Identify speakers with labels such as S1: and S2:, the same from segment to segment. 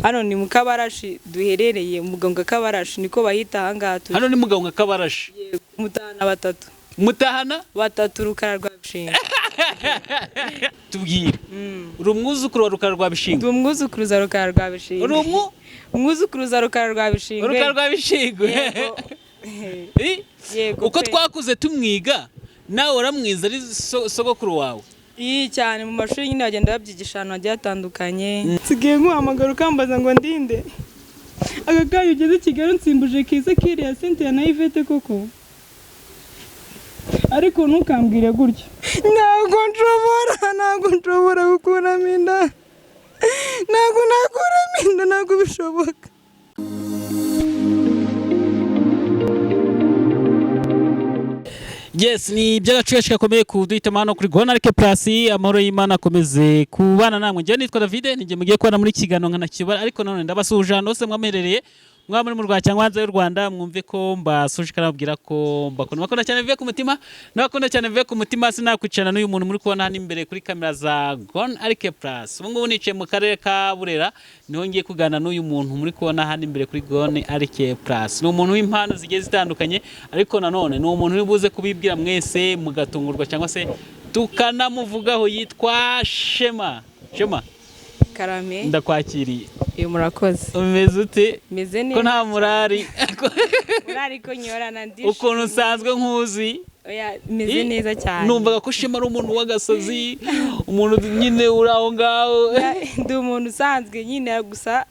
S1: Hano ni mu Kabarashi duherereye, Mugonga Kabarashi niko bahita ahangaha turi.
S2: Hano ni Mugonga Kabarashi.
S1: Yego, mutahana batatu.
S2: Mutahana
S1: batatu Rukara rwa Bishingwe.
S2: Tubwire, uri umwuzukuru wa Rukara rwa Bishingwe?
S1: Ndi umwuzukuruza Rukara rwa Bishingwe.
S2: Uri umu
S1: Umwuzukuruza Rukara rwa Bishingwe.
S2: Rukara rwa Bishingwe.
S1: Yego.
S2: Eh?
S1: Yego
S2: Uko
S1: pe.
S2: twakuze tumwiga, nawe waramwize ari sogokuru wawe?
S1: Iyi cyane, mu mashuri nyine bagenda babyigisha ahantu hagiye hatandukanye. Nsigaye nkuhamagara ukambaza ngo ndinde. Aka kanya ugeze i Kigali unsimbuje Kiza, kiriya Cynthia na Yvette koko. Ariko ntukambwire gutyo. Ntabwo nshobora gukuramo inda. Ntabwo nakuramo inda, ntabwo bishoboka.
S2: Yes, ni iby'agaciro gakomeye kuduhitamo hano kuri Gonarike Plus. Amahoro y'Imana akomeze kubana namwe. Njyewe nitwa David, ninjye mugiye kubana muri kiganiro nkanakibara, ariko nanone ndabasuhuje ahantu hose mwamuherereye, mwaba muri mu Rwanda cyangwa hanze y'u Rwanda, mwumve ko mbasuje kandi mbabwira ko mbakunda, mbakunda cyane bivuye ku mutima, nabakunda cyane bivuye ku mutima. Sinakwicarana n'uyu muntu muri kubona hano imbere kuri kamera za Gonarike Plus. Ubu ngubu nicaye mu karere ka Burera, niho ngiye kuganira n'uyu muntu muri kubona hano imbere kuri Gonarike Plus. Ni umuntu w'impano zigiye zitandukanye, ariko nanone ni umuntu uri buze kubibwira mwese mugatungurwa cyangwa se tukanamuvugaho. Yitwa Shema. Shema,
S1: Karame.
S2: ndakwakiriye.
S1: Iyo, murakoze.
S2: Umeze ute?
S1: Meze
S2: Ko
S1: neza.
S2: nta murari?
S1: Murari ko nyorana ndishimye.
S2: Ukuntu nsanzwe nkuzi.
S1: Oya, meze neza cyane.
S2: Numvaga ko Shema ari umuntu w'agasozi, umuntu nyine uri aho ngaho.
S1: Ndi umuntu usanzwe nyine, gusa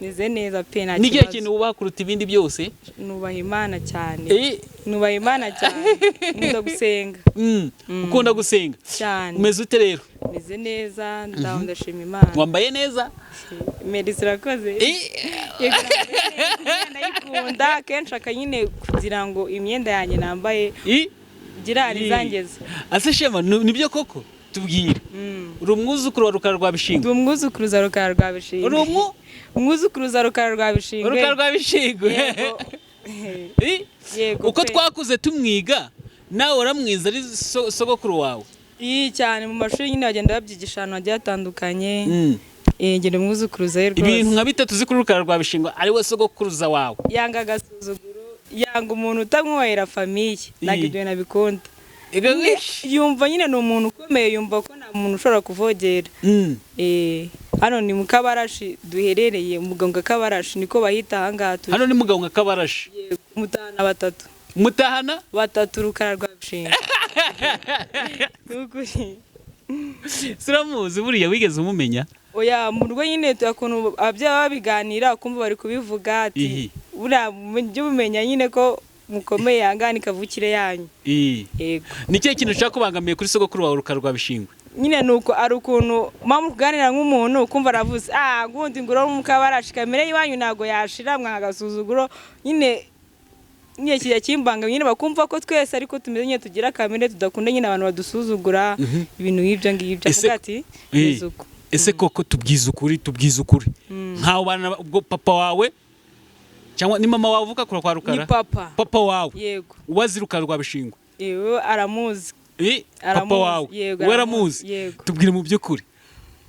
S1: meze neza pe, nta
S2: Ni ikihe
S1: kibazo.
S2: kintu wubaha kuruta ibindi byose?
S1: Nubaha Imana cyane. Nubaha Imana cyane, nkunda gusenga.
S2: Ukunda gusenga?
S1: Cyane.
S2: Umeze ute rero?
S1: Meze neza, ndaho ndashima Imana.
S2: Wambaye neza.
S1: Merisi, irakoze. Yego, nambaye neza, ndayikunda akenshi aka nyine kugira ngo imyenda yanjye nambaye gira izangeza.
S2: Ase Shema, nibyo koko? Tubwire, uri umwuzukuru wa Rukara rwa
S1: Ndi
S2: Bishingwe?
S1: umwuzukuruza Rukara rwa Bishingwe.
S2: Uri umu
S1: Umwuzukuruza Rukara rwa Bishingwe.
S2: Rukara rwa Bishingwe.
S1: Yego. Yego
S2: Uko
S1: pe.
S2: twakuze tumwiga, nawe waramwize ari sogokuru wawe?
S1: Iyi cyane, mu mashuri nyine bagenda babyigisha ahantu hagiye hatandukanye. Ngenda umwuzukuruza ye rwose.
S2: Ibintu nka bitatu uzi kuri Rukara rwa Bishingwe ari we sogokuruza wawe?
S1: Yanga agasuzuguro, yanga umuntu utamwubahira famille, ntabwo ibyo bintu abikunda. Yumva nyine ni umuntu ukomeye, yumva ko nta muntu ushobora kuvogera. Hano ni mu Kabarashi duherereye, Mugonga Kabarashi niko bahita ahangaha turi.
S2: Hano ni Mugonga Kabarashi.
S1: Yego, mutahana batatu.
S2: Mutahana
S1: batatu Rukara rwa Bishingwe. Ni ukuri.
S2: Siramuzi buriya, wigeze umumenya?
S1: Oya, mu rugo nyine ukuntu ababyeyi baba babiganira, ukumva bari kubivuga ati buriya mujye mumenya nyine ko mukomeye, ahangana kavukire yanyu. Yego.
S2: Ni ikihe kintu ushaka kubangamiye kuri sogokuru wawe Rukara rwa Bishingwe?
S1: Nyine ni uko ari ukuntu mama kuganira nk'umuntu ukumva aravuze, ah, ngundi nguro mu Kabarashi, kamere y'iwanyu ntabwo yashira, mwanga agasuzuguro nyine. Nyine kijya kimbanga nyine, bakumva ko twese ariko tumeze nyine, tugira kamere tudakunda nyine abantu badusuzugura, ibintu nk'ibyo ngibyo. Avuga ati "Meze uko."
S2: Ese koko, tubwize ukuri, tubwize ukuri, nkaho bana ubwo papa wawe cyangwa ni mama wawe uvuka kura kwa Rukara?
S1: Ni papa.
S2: Papa wawe.
S1: Yego.
S2: Uwazi Rukara rwa Bishingwe?
S1: Yewe, aramuzi.
S2: Papa
S1: Aramuzi,
S2: wawe?
S1: yego,
S2: We
S1: aramuzi,
S2: aramuzi?
S1: Yego.
S2: Tubwire mu by'ukuri,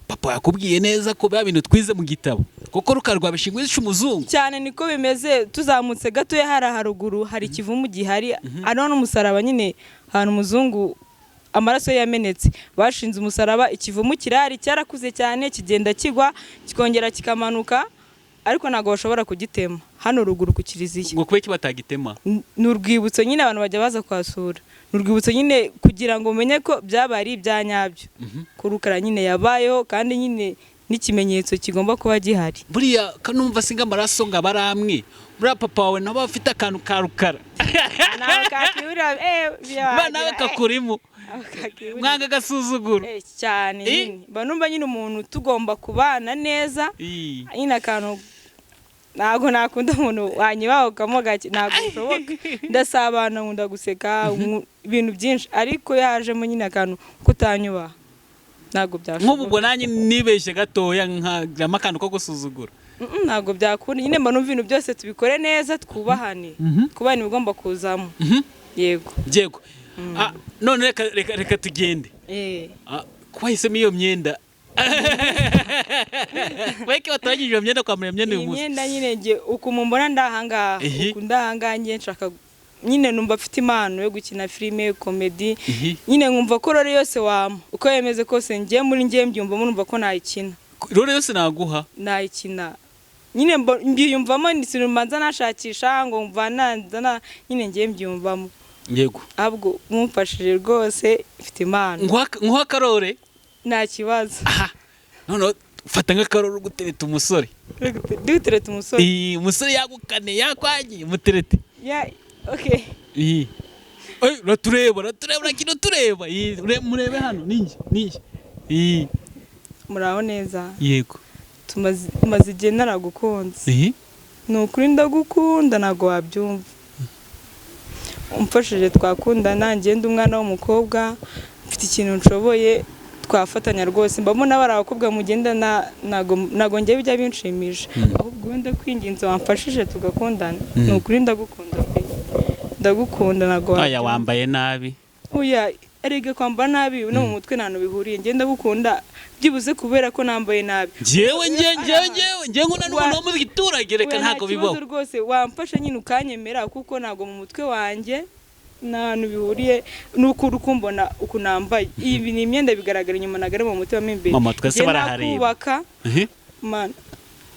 S2: papa yakubwiye neza ko bya bintu twize mu gitabo kuko Rukara rwa Bishingwe yishe umuzungu?
S1: Cyane, niko bimeze. Tuzamutse gatoya hari haruguru hari ikivumu gihari, hariho n'umusaraba nyine, ahantu umuzungu amaraso ye yamenetse bashinze umusaraba. Ikivumu kirahari, cyarakuze cyane, kigenda kigwa kikongera kikamanuka, ariko ntabwo bashobora kugitema hano ruguru ku kiliziya.
S2: Ngo kubera iki batagitema?
S1: Ni urwibutso nyine, abantu bajya baza kuhasura, ni urwibutso nyine kugira ngo umenye ko byabaye ari ibya nyabyo, ko Rukara nyine yabayeho, kandi nyine n'ikimenyetso kigomba kuba gihari.
S2: Buriya kanumva singa amaraso ngo aba ari amwe, buriya papa wawe nabo afite akantu ka Rukara.
S1: Nawe kakibura
S2: Ba nawe kakurimo.
S1: Kakibura.
S2: Mwanga agasuzuguro.
S1: Cyane. Nyine mba numva nyine umuntu tugomba kubana neza. Nyine akantu ntabwo nakunda umuntu wanyibahukamo gake, ntabwo bishoboka. Ndasabana, nkunda guseka, ibintu byinshi, ariko iyo hajemo nyine akantu kutanyubaha ntabwo
S2: Nk'ubu
S1: byashoboka.
S2: ubwo nanjye nibeshye gatoya nkagiramo akantu ko gusuzugura?
S1: Ntabwo byakunda nyine, mba numva ibintu byose tubikore neza, twubahane, twubahane ibigomba kuzamo. Yego.
S2: Yego. Ah, none reka reka reka tugende. Ah, ko wahisemo iyo myenda? Weke watoranyije iyo myenda, kwambara iyo myenda uyu
S1: Iyi
S2: munsi?
S1: myenda nyine, njye ukuntu mbona ndahangaha, uku ndahangaha, njye nshaka nyine, numva mfite impano yo gukina filime comedy. Nyine nkumva ko role yose wampa, uko yemeze kose, njye muri njye mbyumvamo, numva ko nayikina.
S2: Role yose naguha?
S1: Nayikina nyine, mbyiyumvamo, sinumbanza nashakisha ngo mva nanza, nyine njye mbyiyumvamo. Ahubwo mumfashije rwose, mfite impano.
S2: Nguha akarore?
S1: Nta kibazo.
S2: Aha, noneho fata nk'akarore uri gutereta umusore.
S1: Dutereta umusore?
S2: Iyi, umusore yagukane, yakwagiye, muterete.
S1: Ya, okay.
S2: Iyi. Oy, uratureba, uratureba, urakina utureba. Iyi, murebe hano, ninjye, ninjye. Iyi.
S1: Muraho neza?
S2: Yego.
S1: Tumaze igihe naragukunze. Ni ukuri ndagukunda, ntabwo wabyumva. Umfashije twakundana. Ngenda umwana w'umukobwa, mfite ikintu nshoboye, twafatanya rwose. Mbamo bari abakobwa mugendana, ntabwo njye bijya binshimisha. Ahubwo wenda kwinginze, wamfashije tugakundana. Ni ukuri ndagukunda pe, ndagukunda, ntabwo
S2: Aya,
S1: wabyumva.
S2: wambaye nabi.
S1: Oya, erega kwambara nabi no mu mutwe nta hantu bihuriye. Ngenda ndagukunda byibuze kubera ko nambaye nabi.
S2: Njyewe njye njyewe njyewe njyewe nkunda n'umuntu wo mu giturage, reka.
S1: Oya, nta
S2: Ntabwo
S1: kibazo
S2: bibaho.
S1: rwose, wamfasha nyine ukanyemera, kuko ntabwo mu mutwe wanjye nta hantu bihuriye n'uko uri kumbona uku nambaye. Ibi ni imyenda bigaragara inyuma, ntabwo ari mu mutima mo imbere.
S2: Mama, twese
S1: Njye
S2: barahareba.
S1: nakubaka. Man,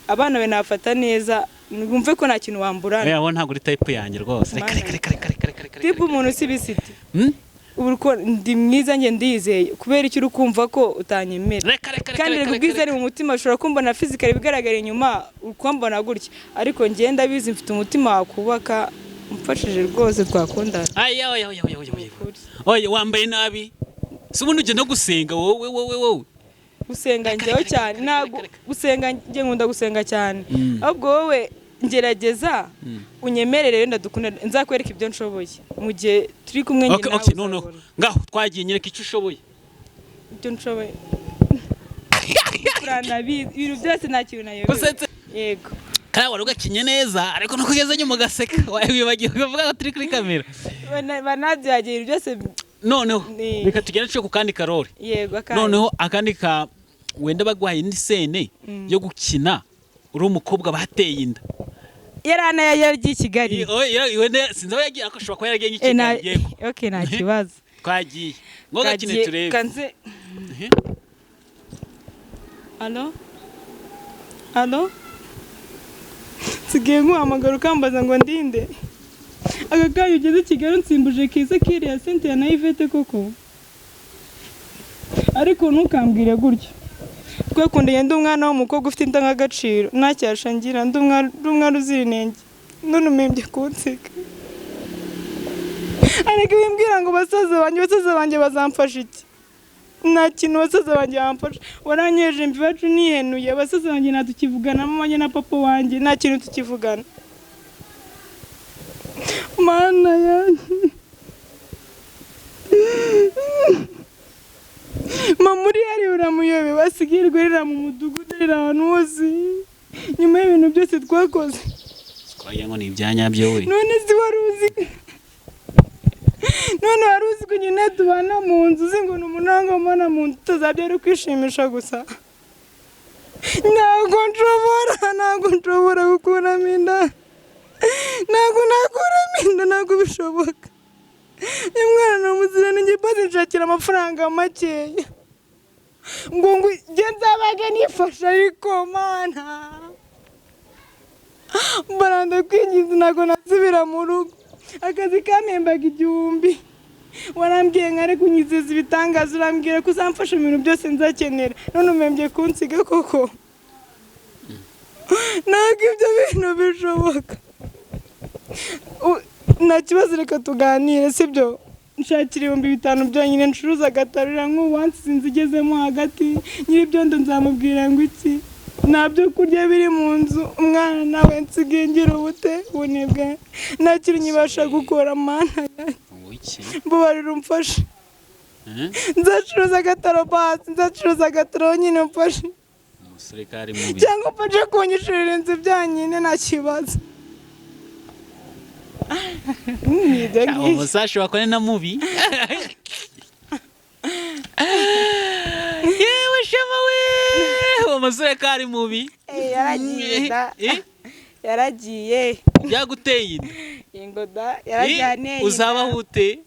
S1: abana be nafata neza, wumve ko nta kintu wamburana.
S2: Oya, wowe ntabwo uri type yanjye rwose, reka.
S1: Mana.
S2: Reka, reka, reka, reka, reka, reka.
S1: Type umuntu si bisiti.
S2: Hmm?
S1: Ubu uko ndi mwiza, njye ndizeye, kubera icyo uri kumva ko utanyemera?
S2: Reka, reka, reka.
S1: Kandi
S2: Reka,
S1: reka, ubwiza
S2: reka.
S1: ari mu mutima. Ushobora kumbona physical, bigaragara inyuma ukambona gutya, ariko njye ndabizi, mfite umutima wakubaka. Umfashije rwose twakundana.
S2: Aya, oya, oya, oya, oya, oya. Oya, wambaye nabi. Si ubundi ujya no gusenga wowe, wowe, wowe?
S1: Gusenga njyewe cyane, ntabwo
S2: reka, reka.
S1: gusenga, njye nkunda gusenga cyane. Ahubwo wowe ngerageza unyemerere, wenda dukundane, nzakwereka ibyo nshoboye mu gihe turi kumwe njye
S2: Okay,
S1: nawe
S2: okay, noneho
S1: uzabona.
S2: ngaho twagiye, nyereka icyo ushoboye.
S1: Ibyo nshoboye uranabizi, ibintu byose, nta kintu nayobewe.
S2: Usetse.
S1: Yego.
S2: Kariya wari ugakinye neza, ariko nuko ugeze nyuma ugaseka, wibagiwe ukavuga ko turi kuri kamera.
S1: Banabyagira ibintu byose.
S2: Noneho reka tugende duce ku kandi karore.
S1: Yego, akandi.
S2: Noneho akandi ka wenda baguhaye indi scene yo gukina uri umukobwa bateye inda.
S1: Yari yaragiye i Kigali.
S2: Oya, wenda sinzi aho yagiye, ariko ashobora kuba yaragiye nk'i Kigali, yego.
S1: Okay, nta kibazo.
S2: Twagiye ngo gakine
S1: Kagiye-
S2: turebe.
S1: Kanze. Allo, allo, nsigaye nkuhamagara ukambaza ngo ndinde. Aka kanya ugeze i Kigali unsimbuje Kiza, kiriya Cynthia na Yvette koko? Ariko ntukambwire gutyo, twakundanye. Ndi umwana w'umukobwa ufite indangagaciro, nta cyasha ngira, ndi umwana uzira inenge, none umembye kunsiga. Ariko wimbwira ngo basaza banjye, basaza banjye bazamfasha iki? Nta kintu basaza banjye bamfasha. Waranyeje mbi iwacu nihenuye, basaza banjye nta tukivugana, mama wanjye na papa wanjye nta kintu tukivugana. Mana yanjye, mama uri hariya uramuyobe, basigaye rwerera mu mudugudu, rera ahantu hose, nyuma y'ibintu byose twakoze.
S2: Twagira ngo ni ibyanyabyo we.
S1: None si wari uzi? None wari uzi ko nyine tubana mu nzu, uzi ngo ni umunanga umubona mu nzu, tutazajya ari kwishimisha gusa? Ntabwo nshobora, ntabwo nshobora gukuramo inda, ntabwo nakuramo inda, ntabwo bishoboka. Uyu mwana ni umuziranenge, basi nshakira amafaranga makeya ngo njye nzabage nifasha, ariko mana baranda kwingiza, ntabwo nasubira mu rugo. Akazi kampembaga 1000, warambwiye nkare kunyizeza ibitangaza, urambwira ko uzamfasha mu bintu byose nzakenera, none umembye kunsiga koko? Ntabwo ibyo bintu bishoboka. Nta kibazo, reka tuganire, sibyo? Nshakira 5000 byonyine ncuruza agatarura, nk'ubu wansize inzu igezemo hagati, nyir'ibyondo nzamubwira ngo iki? Nta byo kurya biri mu nzu, umwana nawe nsigaye ngira ubute, ubunebwe, nta kintu nkibasha gukora. Mana yanjye,
S2: Wiki.
S1: mbabarira umfashe. Nzacuruza agataro, basi nzacuruza agataro nyine, umfashe.
S2: Umusore kari mubi.
S1: Cyangwa umfashe kunyishurira inzu byanyine, nta kibazo. Ni ibyo ngibyo.
S2: Umusore ashobora kuba ari na mubi. Yewe. Shema we, uwo musore ko ari mubi.
S1: Eh, yaragiye da.
S2: Eh?
S1: Yaragiye.
S2: Yaguteye inda?
S1: Ingo da, yarajyane.
S2: Eh, uzabaho ute?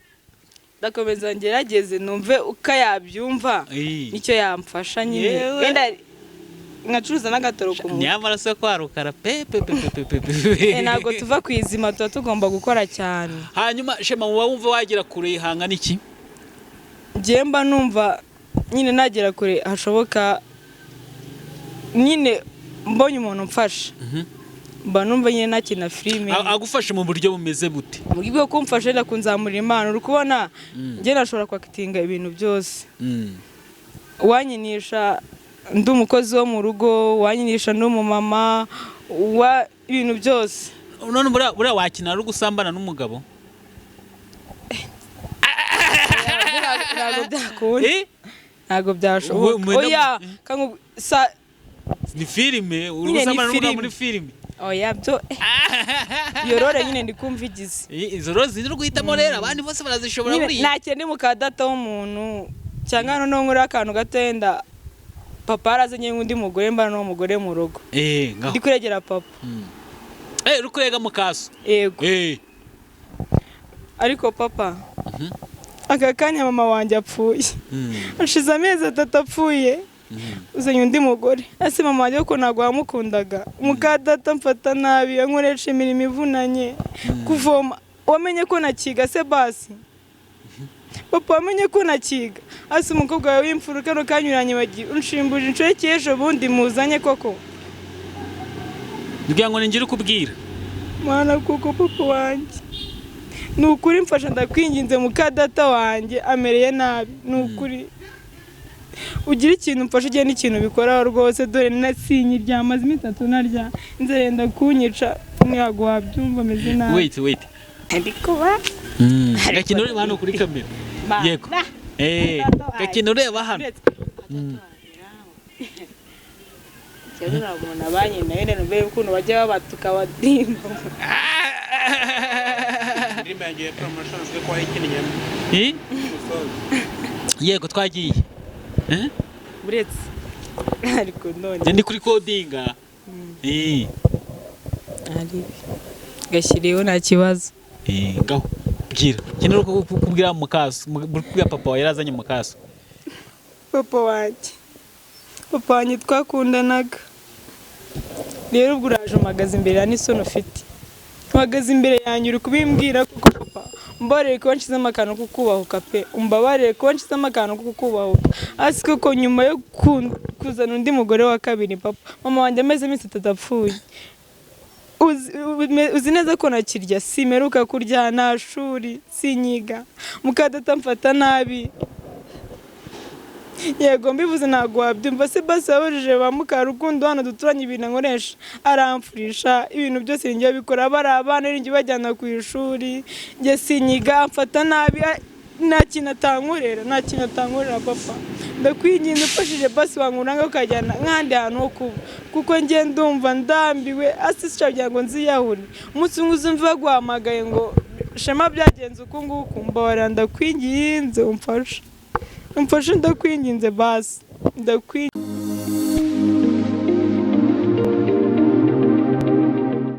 S1: Ndakomeza ngerageze numve uko yabyumva,
S2: Eh.
S1: nicyo yamfasha nyine.
S2: Yewe.
S1: Wenda nkacuruza n'agatoro ku mutwe.
S2: Nyamara se kwa Rukara pe pe pe pe pe pe pe.
S1: Eh, ntabwo tuva ku izima, tuba tugomba gukora cyane.
S2: Hanyuma Shema, muba wumva wagera kure ihanga n'iki?
S1: Njyewe mba numva nyine nagera kure hashoboka nyine, mbonye umuntu umfasha, mba numva nyine nakina filime.
S2: Agufashe mu buryo bumeze bute?
S1: Mu buryo bwo kumfasha wenda kunzamurira impano, uri kubona njye nashobora kwakitinga ibintu byose. Wanyinisha ndi umukozi wo mu rugo, wanyinisha ndi umumama wa ibintu byose.
S2: None buriya wakina ari ugusambana n'umugabo?
S1: Ntabwo byakunda.
S2: Eh?
S1: Ntabwo byashoboka. Oya,
S2: Ni filime uri
S1: Nyine ni
S2: gusambana n'umugabo
S1: filime.
S2: muri filime.
S1: Oya, byo yorore nyine ndi kumva igize.
S2: Eh, izo rero ziri guhitamo rero, abandi bose barazishobora
S1: Nyine
S2: buriya.
S1: nta kintu ndi muka data w'umuntu, cyangwa noneho nkuriho akantu gato, wenda papa yarazanye undi mugore, mba n'uwo mugore mu rugo.
S2: Eh, ngaho.
S1: Ndi kuregera papa.
S2: Eh, uri kurega mukaso?
S1: Yego.
S2: Eh.
S1: Ariko papa, aka kanya mama wanjye apfuye, hashize amezi 3 apfuye, uzanye undi mugore. Ese mama wanjye ko ntabwo wamukundaga? Muka data mfata nabi, ankoresha imirimo ivunanye, kuvoma. Wamenye ko nakiga se basi papa? Wamenye ko nakiga ase? Umukobwa wawe w'imfura kano kanyuranye bagiye unshimbuje inshoreke ejo bundi muzanye koko.
S2: Ngira ngo ningire ukubwira.
S1: Mwana, kuko papa wanjye, ni ukuri mfasha, ndakwinginze, muka data wanjye amereye nabi, ni ukuri ugira ikintu mfasha, ugira n'ikintu bikoraho rwose. Dore nasinye ryamaze iminsi 3 narya, inzara yenda kunyica, ntabwo wabyumva, ameze nabi.
S2: Wait, wait.
S1: Ndi kuba
S2: Gakina ureba hano kuri kamera. Yego. Eh, gakina ureba hano.
S1: Cyangwa umuntu abanye nawe rero mbere ukuntu bajya babatuka badimba.
S3: Indirimbo yanjye ya promotion uzwi ko wayikinnyemo.
S2: Eh?
S3: Umusozi.
S2: Yego, twagiye. Eh?
S1: Buretse ariko none.
S2: Njye ndi kuri kodinga. Eh.
S1: Ari gashyiriyeho, nta kibazo.
S2: Eh, ngaho. Bwira. Kintu uri kubwira mukaso, kubwira papa wawe yarazanye mukaso.
S1: Papa wanjye, papa wanjye twakundanaga, rero ubwo uraje uhagaze imbere ya n'isoni ufite, uhagaze imbere yanjye uri kubimbwira kuko papa, umbabarire kuba nshizemo akantu ko kubahuka pe, umbabarire kuba nshizemo akantu ko kubahuka hasi koko. Nyuma yo kuzana undi mugore wa kabiri papa, mama wanjye ameze iminsi 3 apfuye, uzi neza ko nakirya, simeruka kurya, nta shuri, sinyiga, mukadata mfata nabi. Yego mbivuze ntabwo wabyumva se basi? Wabajije ba Mukarukundo hano duturanye ibintu ankoresha, aramfurisha ibintu byose ninjye bikora, bari abana ninjye bajyana ku ishuri, njye sinyiga, amfata nabi, nta kintu atankorera, nta kintu atankorera. Papa, ndakwinginze, ufashije basi wankuranga ukajyana nk'ahandi hantu ho kuba, kuko njye ndumva ndambiwe asi kugira ngo nziyahure umunsi umwe uzumve baguhamagaye ngo Shema byagenze uku nguku. Mbabarira, ndakwinginze, umfashe, umfashe, ndakwinginze basi, ndakwinginze.